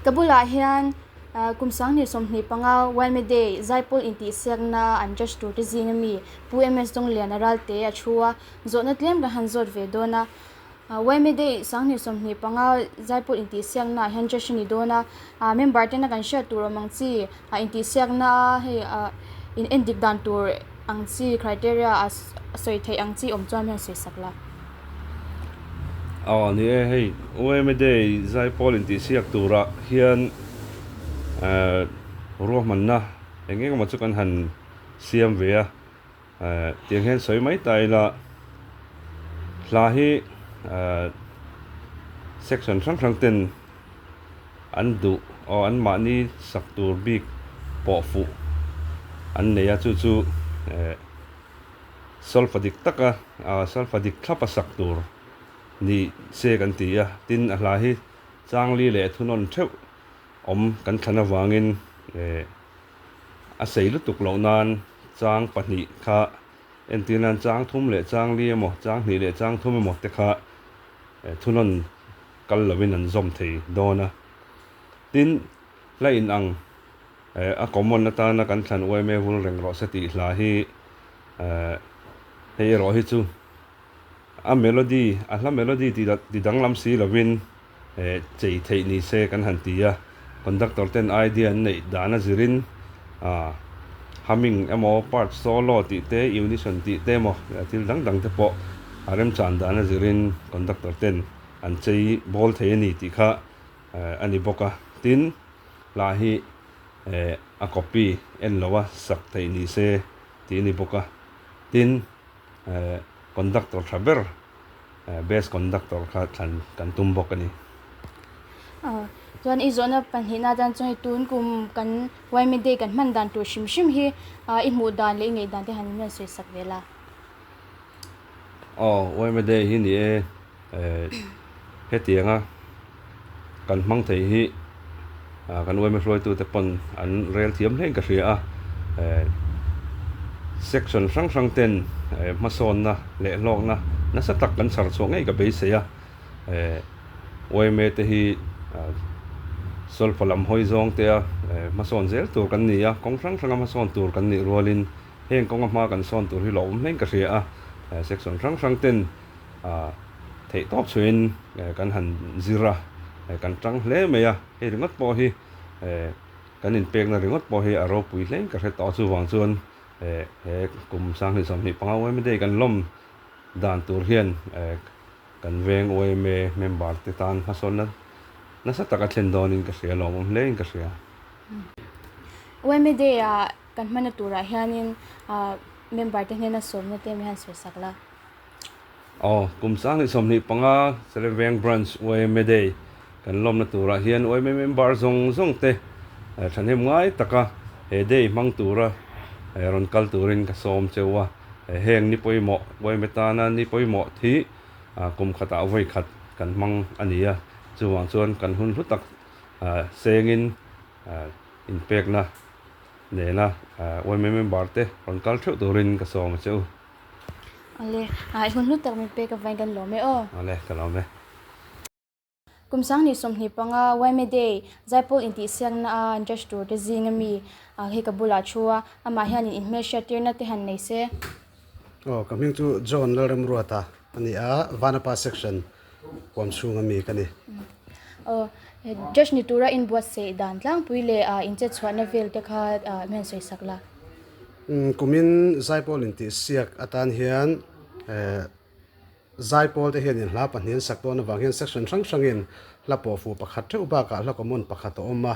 Ka bulah hian kum 2025 Yma Day Zaipawl intihsiakna an judge tur te zing ami Pu MS Dawngliana Ralte a thu a, zawhna tlem kan han zawt ve dawn a. Yma Day 2025 Zaipawl intihsiakna ah hian judge a ni dawn a, member tena kan hriat tur awm ang chi intihsiakna hei in endik dan tur ang chi criteria a sawi theih ang chi awm chuan hian sawi sak la. Aw ni e, hei Yma Day Zaipawl intihsiak turah hian ruahmanna eng eng emaw chu kan han siam ve a, tiang hian sawi mai ta ila hla hi section hrang hrang ten an duh aw an mahni sak tur bik pawh fuh an nei a chu chu solfa dik taka solfa dik thlap a sak tur ni se kan ti a tin a hla hi changli leh thunawn theuh awm kan thlan avangin A sei lutuk loh nan chang pahnih kha entir nan chang thum leh chang li emaw, chang hnih leh chang thum emaw te kha thunawn kal lovin an zawm thei dawn a. Tin, hla inang a common atana kan thlan yma vul reng rawh se tih hla hi hei erawh hi chu a melody, a hla melody ti danglam si lovin chei theih ni se kan han ti a, conductor ten idea an neih dan a zirin humming emaw part solo tih te unison tih te emaw thil dang dang te pawh a remchan dan a zirin conductor ten an chei bawl thei a ni tih kha a ni bawk a, tin hla hi a copy en lo a sak theih ni se tih a ni bawk a, tin conductor tha ber. Best conductor kha thlan kan tum bawk a ni. Chuan i zawhna pahnihna atan chuan hei tun kum kan Yma Day kan hman dan tur hrim hrim hi i hmuh dan leh i ngaih dan te han in sawi sak ve la. Aw Yma Day hi ni e hetianga kan hmang thei hi kan yma hruaitute pawn an rel thiam hlein ka hria a, section hrang hrang ten hmasawnna leh hlawkna nasa tak kan chhar chhuah ngei ka beisei a, yma te hi solfa lam hawi zawng te a hmasawn zel tur kan ni a, kawng hrang hranga hmasawn tur kan nih rualin heng kawnga hma kan sawn tur hi lawmawm hlein ka hria a, section hrang hrang ten Theih tawp chhuiin kan han zir a, kan tang hle mai a, hei ringawt pawh hi kan inpekna ringawt pawh hi a ropui hlein ka hre tawh a, chuvang chuan he kum 2025 yma day kan lawm dan tur hian kan veng yma member te tan hmasawnna nasa taka thlen dawnin ka hria, lawmawm hlein ka hria. Yma day ah kan hmana turah hianin member te hnena sawmna te mi han sawi sak la. Aw, kum 2025 Salem Veng Branch yma Day kan lawmna turah hian yma member zawng zawng te thahnem ngai taka he day hmang tura rawn kal turin ka sawm cheu a. Heng ni pawimawh yma tana ni pawimawh thi kum khatah vawi khat kan hmang a ni a, chuvang chuan kan hun hlu tak sengin inpekna nena yma member te rawn kal theuh turin ka sawm a che u. Ale, i hun hlu tak min pek avain kan lawm e aw. Ale, ka lawm e. Kum 2025 Yma Day, Zaipawl intihsiakna a an judge tur te zing ami hei ka bulah thu a, amah hianin inhmelhriat tirna te han nei se. Aw, ka hming chu John Lalremruata a ni a, Vanapa Section huam chhung ami ka ni. Aw, judge ni tura inbuatsaih dan tlangpui leh inchetchhuahna vel te kha min han sawi sak la. Kumin Zaipawl intihsiak atan hian Zaipawl te hianin hla pahnih an sak dawn avang hian section hrang hrangin hla pawhfuh pakhat theuh bakah hla common pakhat a awm a,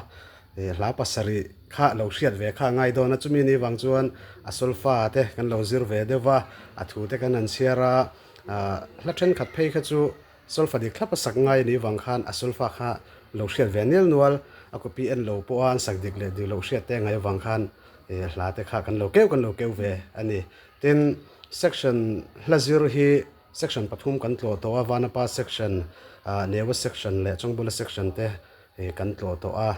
hla pasarih kha lo hriat ve kha a ngai dawn a, chumi ni vang chuan a solfa te kan lo zir ve deuh va, a thu te kan han chhiar a, hla thenkhat phei kha chu Solfa dik thlap a sak ngai anih vang khan a solfa kha lo hriat ve nel nual, a copy en lo pawh a an sak dik leh dik loh hriat te a ngaih avang khan hla te kha kan lo keu kan lo keu ve a ni. Tin, section hla zir hi section pathum kan tlawh tawh a, Vanapa section, Newa section leh Chawngbula section te kan tlawh tawh a.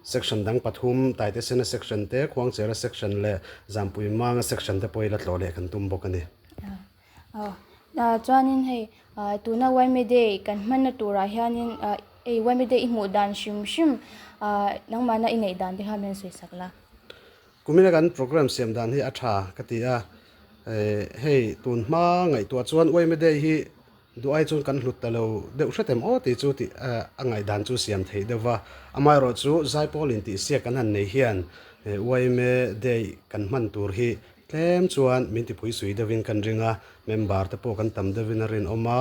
Section dang pathum, Taitesena section te, Khuangchera section leh Zampuimanga section te pawh i la tlawh leh kan tum bawk a ni. Chuanin hei tuna Yma Day kan hmanna turah hianin. Ei YMA Day i hmuh dan hrim hrim nangmahna i ngaih dan te kha min sawi sak la. Kumina kan program siam dan hi a tha ka ti a, hei tun hma ngaihtuah chuan YMA Day hi duh ai chuan kan hlut ta lo deuh hret em aw tih chu tih a ngaihdan chu siam theih deuh va. Amaherawh chu Zaipawl intihsiak kan han nei hian YMA Day kan hman tur hi tlem chuan min tipui sui deuhin kan ring a, member te pawh kan tam deuhin a rinawm a,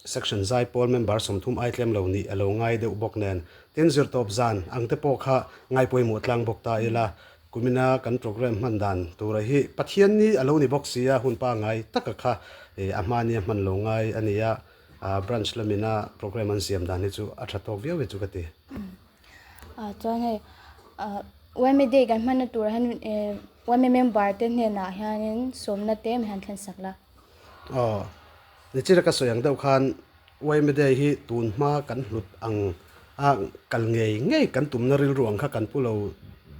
Section Zaipawl member 30 ai tlem lo nih a lo ngai deuh bawk nen, tin zirtawp zan ang te pawh kha ngaipawimawh tlang bawk ta ila, kumina kan program hman dan tura hi Pathian ni a lo ni bawk si a, hun pangai taka kha a hmani a hman lo ngai a ni a, branch lamina program an siam dan hi chu a tha tawk viau e chu ka ti. Chuan hei YMA Day kan hmanna turah hian YMA member te hnenah hianin sawmna te min han thlen sak la. Aw. Nichira ka sawi ang deuh khan YMA Day hi tun hma kan hlut ang a kal ngei ngei kan tumna rilru ang kha kan pu lo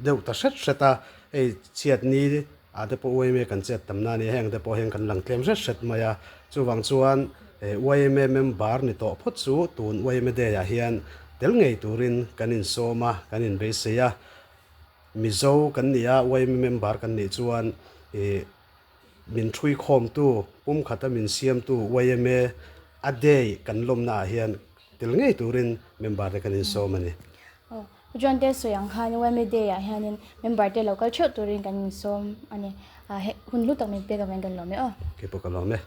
deuh ta hret hret a, hei chhiat ni ah te pawh YMA kan chet tam na a nia, heng te pawh hian kan lang tlem hret hret mai a, chuvang chuan YMA member ni tawh phawt chu tun YMA Day ah hian tel ngei turin kan insawm a, kan inbeisei a, Mizo kan ni a, YMA member kan nih chuan ih. Min ṭhui khawmtu, pumkhata min siamtu yma a day kan lawmna ah hian tel ngei turin member te kan insawm a ni. Aw, Pu John te sawi ang khan yma day ah hianin member te lo kal theuh turin kan insawm a ni. Hun hlu tak min pek avangin kan lawm e aw. Keipawh ka lawm e.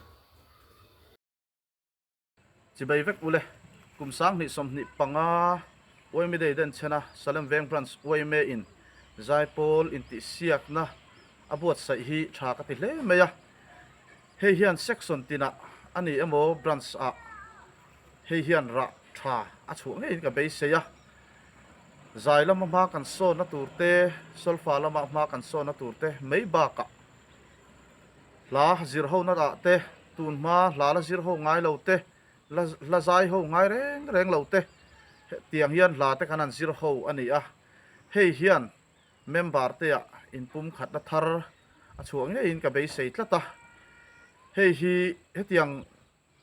Chibai vek ule, kum 2025 YMA Day den chhena Salem Veng Branch YMA in Zaipawl intihsiakna a buatsaih hi tha ka ti hle mai a. Hei hian section tinah a ni emaw branch ah hei hian rah tha a chhuah ngeiin ka beisei a. Zai lama hma kan sawnna tur te, solfa lama hma kan sawnna tur te mai bakah Hla zir ho na ah te, tun hma hla la zir ho ngai lo te, la hla zai ho ngai reng reng lo te, tiang hian hla te kan han zir ho a ni a. Hei hian member te ah inpumkhatna thar a chhuah ngeiin ka beisei tlat a. Hei hi hetiang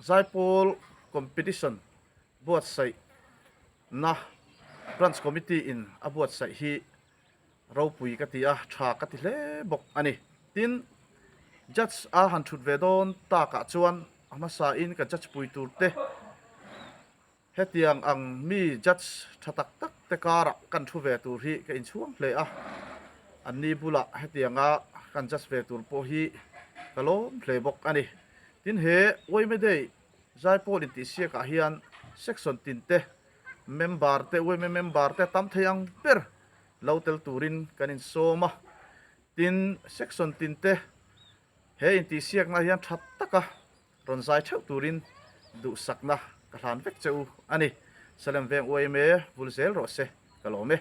Zaipawl competition buatsaih na branch committee in a buatsaih hi ropui ka ti a, tha ka ti hle bawk a ni. Tin, judge a han thut ve dawn takah chuan a hmasa in ka judge pui tur te hetiang ang mi judge tha tak tak te karah kan thu ve tur hi ka inchhuang hle a, anni bulah hetianga kan judge ve tur pawh hi ka lawm hle bawk a ni. Tin, he Yma Day Zaipawl intihsiakah hian section tin te member te yma member te tam thei ang ber lo tel turin kan insawm a, tin section tin te he intihsiakna hian tha taka rawn zai theuh turin duhsakna ka hlan vek che u a ni. Salem Veng yma vul zel rawh se ka lawm e.